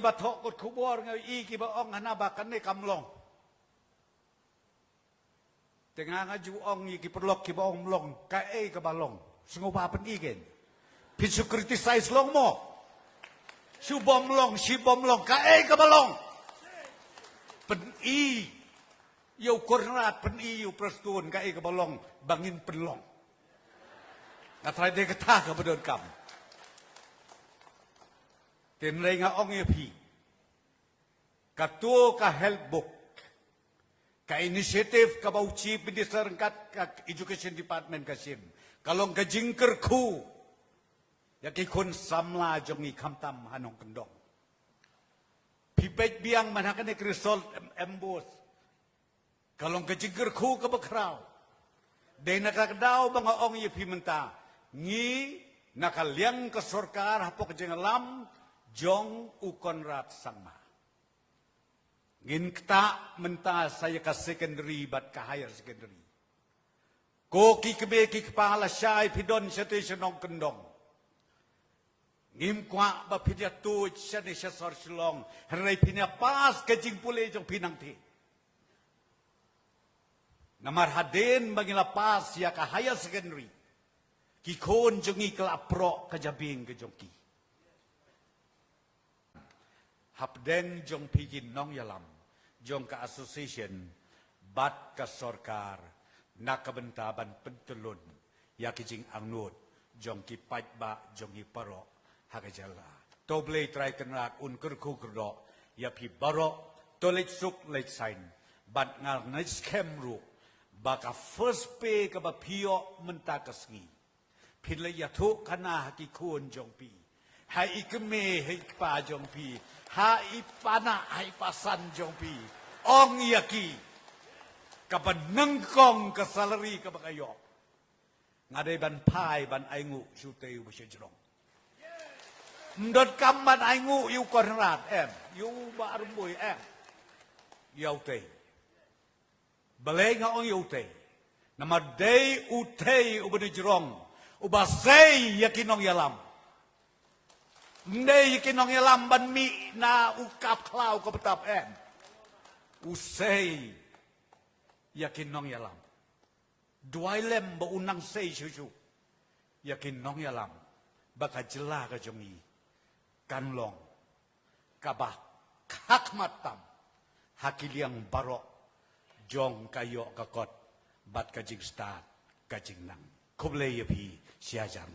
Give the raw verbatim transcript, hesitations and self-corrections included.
Ba thoh kot khubor nga i ki ba ong hana ba kane kam long. Te nga nga ju ong ïa ki paralok ki ba ong long, kaei kaba long? Sngewbha pyni kein. Phi shu criticize long mo? Shu bom long, shi bom long, kaei kaba long? Pyni. Ïa u Conrad pyni ïa u Prestone kaei kaba long ba ngin pynlong. Nga trai de kata kaba donkam. Te hynrei nga ong ïa phi, kato ka health book, ka initiative kaba u Chief Minister ryngkat ka Education Department ka shim, ka long ka jingkyrkhu ïa ki khun samla jong ngi khamtam ha nongkyndong. Phi peit biang man ha kane ka result em, em bos. Ka long ka jingkyrkhu kaba khraw. Dei na ka daw ba nga ong ïa phi mynta, ngi na ka liang ka sorkar hapoh ka jingïalam jong u Conrad Sangma, ngin ktah mynta sa ïa ka secondary bad ka higher secondary. Ko ki kmie ki kpa, lashai phi don shatei sha nongkyndong, ngim kwah ba phin ïa tuid shane sha sor Shillong, hynrei phin ïa pass ka jingpule jong phi nangtei. Namar hadien ba ngi la pass ïa ka higher secondary, ki khun jong ngi ki la proh ka jabieng ka jong ki. Hapdeng jong phi ki nongïalam jong ka association bad ka sorkar, na ka bynta ban pyntyllun ïa ki jingangnud jong ki paidbah jong ngi baroh ha ka jylla. To Blei Trai Kynrad un kyrkhu kyrdoh ïa phi baroh. To leit suk leit saiñ, bad nga ngeit skhem ruh ba ka first pay kaba phi ïoh mynta ka sngi, phin leit ïathuh khana ha ki khun jong phi, ha i kmie ha i kpa jong phi, ha i panah ha i pasan jong phi. Ong ïa ki, kaba nyngkong ka salary kaba ka ïoh, nga dei ban phai ban ainguh sha utei uba shajrong. Ym donkam ban ainguh ïa u Conrad em, ïa u Bah Rymbui em, ïa utei. Balei nga ong ïa utei? Namar dei utei uba na jrong, uba sei ïa ki nongïalam. Ym dei ïa ki nongïalam ban mih na u kap khlaw ka btap em. U sei ïa ki nongïalam. Duwai lem ba u nang sei shuh shuh ïa ki nongïalam, ba ka jylla ka jong ngi kan long kaba khakmat tam ha ki liang baroh jong ka ïoh ka kot bad ka jingstad ka jingnang. Khublei ïa phi, sha jan.